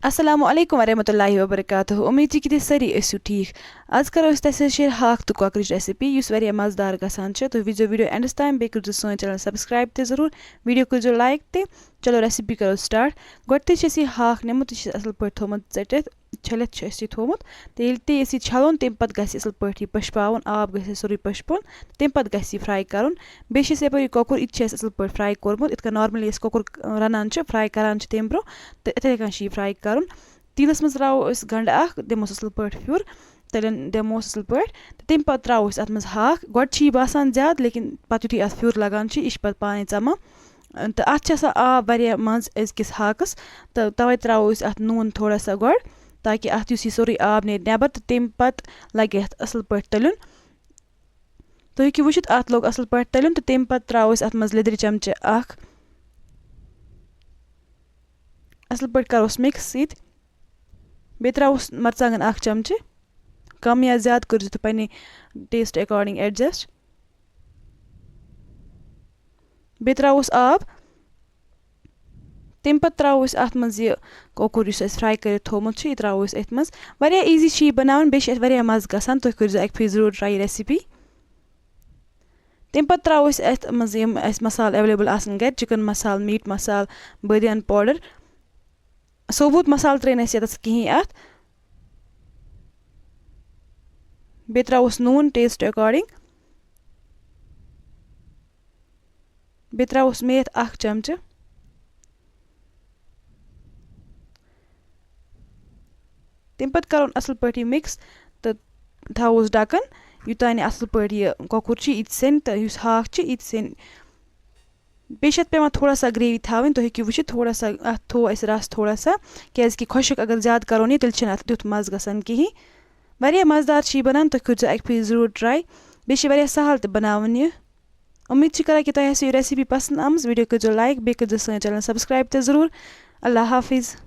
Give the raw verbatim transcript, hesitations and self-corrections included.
السلام علیکم ورحمۃ اللہ وبرکاتہ۔ امید چھِ کہِ تُہۍ سٲری ٲسِو ٹھیٖک۔ آز کرو أسۍ تۄہہِ سۭتۍ share ہاکھ تہٕ کۄکرٕچ recipe، یُس واریاہ مزٕدار گژھان چھِ۔ تُہۍ وٕچھزیو video endس تام، بیٚیہِ کٔرزیو سٲنۍ channel subscribe تہِ ضروٗر، video کٔرزیو like تہِ۔ چلو recipe کرو start۔ گۄڈٕ تہِ چھِ اَسہِ یہِ ہاکھ نیومُت، یہِ چھِ اَصٕل پٲٹھۍ تھوٚومُت ژٔٹِتھ، چھٔلِتھ چھِ اَسہِ یہِ تھوٚومُت۔ تہٕ ییٚلہِ تہِ أسۍ یہِ چھَلون، تَمہِ پَتہٕ گژھِ اَصٕل پٲٹھۍ یہِ پٔشپاوُن، آب گژھِ اَسہِ سورُے پٔشپُن، تَمہِ پَتہٕ گژھِ یہِ fry کَرُن۔ بیٚیہِ چھِ اَسہِ یَپٲرۍ یہِ کۄکُر، یہِ تہِ چھِ اَسہِ اَصٕل پٲٹھۍ fry کوٚرمُت، یِتھ کٔنۍ normally أسۍ کۄکُر رَنان چھِ، fry کَران چھِ تَمہِ برونٛہہ، تہٕ یِتھَے کٔنۍ چھِ یہِ fry کَرُن۔ تیٖلَس منٛز ترٛاوو أسۍ گَنٛڈٕ اَکھ، دِموس اَصٕل پٲٹھۍ پھیُر، تٔلِن دِموس اَصٕل پٲٹھۍ، تہٕ تَمہِ پَتہٕ ترٛاوو أسۍ اَتھ منٛز ہاکھ۔ گۄڈٕ چھِ یہِ باسان زیادٕ، لیکِن پَتہٕ یُتھُے اَتھ پھیُر لَگان چھِ، یہِ چھِ پَتہٕ پانَے ژَمان۔ تہٕ اَتھ چھِ آسان آب واریاہ منٛز أزکِس ہاکَس، تہٕ تَوَے ترٛاوو أسۍ اَتھ نوٗن تھوڑا سا گۄڈٕ، تاکہِ اَتھ یُس یہِ سورُے آب نیرِ نٮ۪بَر، تہٕ تَمہِ پَتہٕ لَگہِ اَتھ اَصٕل پٲٹھۍ تٔلیُن۔ تُہۍ ہیٚکِو وٕچھِتھ، اَتھ لوٚگ اَصٕل پٲٹھۍ تٔلیُن، تہٕ تَمہِ پَتہٕ ترٛاوو أسۍ اَتھ منٛز لیٚدرِ چَمچہٕ اَکھ۔ اَصٕل پٲٹھۍ کَروس mix یہِ تہِ۔ بیٚیہِ ترٛاووس مَرژٕوانٛگَن اَکھ چَمچہٕ۔ کَم یا زیادٕ کٔرۍزیو تُہۍ پنٛنہِ taste according adjust۔ بیٚیہِ ترٛاووس آب۔ تَمہِ پَتہٕ ترٛاوو أسۍ اَتھ منٛز یہِ کۄکُر، یُس اَسہِ fry کٔرِتھ تھوٚومُت چھُ، یہِ ترٛاوو أسۍ أتھۍ منٛز۔ واریاہ easy چھِ یہِ بَناوٕنۍ، بیٚیہِ چھِ اَتھ واریاہ مَزٕ گژھان۔ تُہۍ کٔرۍزیو اَکہِ پھِرِ ضروٗر try یہِ recipe۔ تَمہِ پَتہٕ ترٛاوو أسۍ اَتھ منٛز یِم اَسہِ مصالہٕ available آسَن گَرِ، chicken مصالہٕ، meat مصالہٕ، بٲدیان powder۔ ثوبوٗت مصالہٕ ترٛٲے نہٕ اَسہِ یَتَس کِہیٖنۍ اَتھ۔ بیٚیہِ ترٛاووس نوٗن taste according۔ بیٚیہِ ترٛاووس میتھ اَکھ چَمچہٕ۔ تَمہِ پَتہٕ کَرُن اَصٕل پٲٹھۍ یہِ mix تہٕ تھاووس ڈَکَن، یوٚتام یہِ اَصٕل پٲٹھۍ یہِ کۄکُر چھُ، یہِ تہِ سیٚنہِ تہٕ یُس ہاکھ چھُ، یہِ تہِ سیٚنہِ۔ بیٚیہِ چھِ اَتھ پٮ۪وان تھوڑا سا gravy تھاوٕنۍ۔ تُہۍ ہیٚکِو وٕچھِتھ، تھوڑا سا اَتھ تھوٚو اَسہِ رَس تھوڑا سا، کیٛازِکہِ خۄشٕک اگر زیادٕ کَرون یہِ، تیٚلہِ چھِنہٕ اَتھ تیُتھ مَزٕ گژھان کِہیٖنۍ۔ واریاہ مَزٕدار چھِ یہِ بَنان، تُہۍ کٔرۍزیو اَکہِ پھِرِ ضروٗر try۔ بیٚیہِ چھِ واریاہ سَہَل تہِ بَناوٕنۍ یہِ۔ اُمید چھِ کَران کہِ تۄہہِ آسہِ یہِ recipe پَسنٛد آمٕژ۔ Video کٔرۍزیو like، بیٚیہِ کٔرۍزیو سٲنۍ channel subscribe تہِ ضروٗر۔ اللہ حافظ۔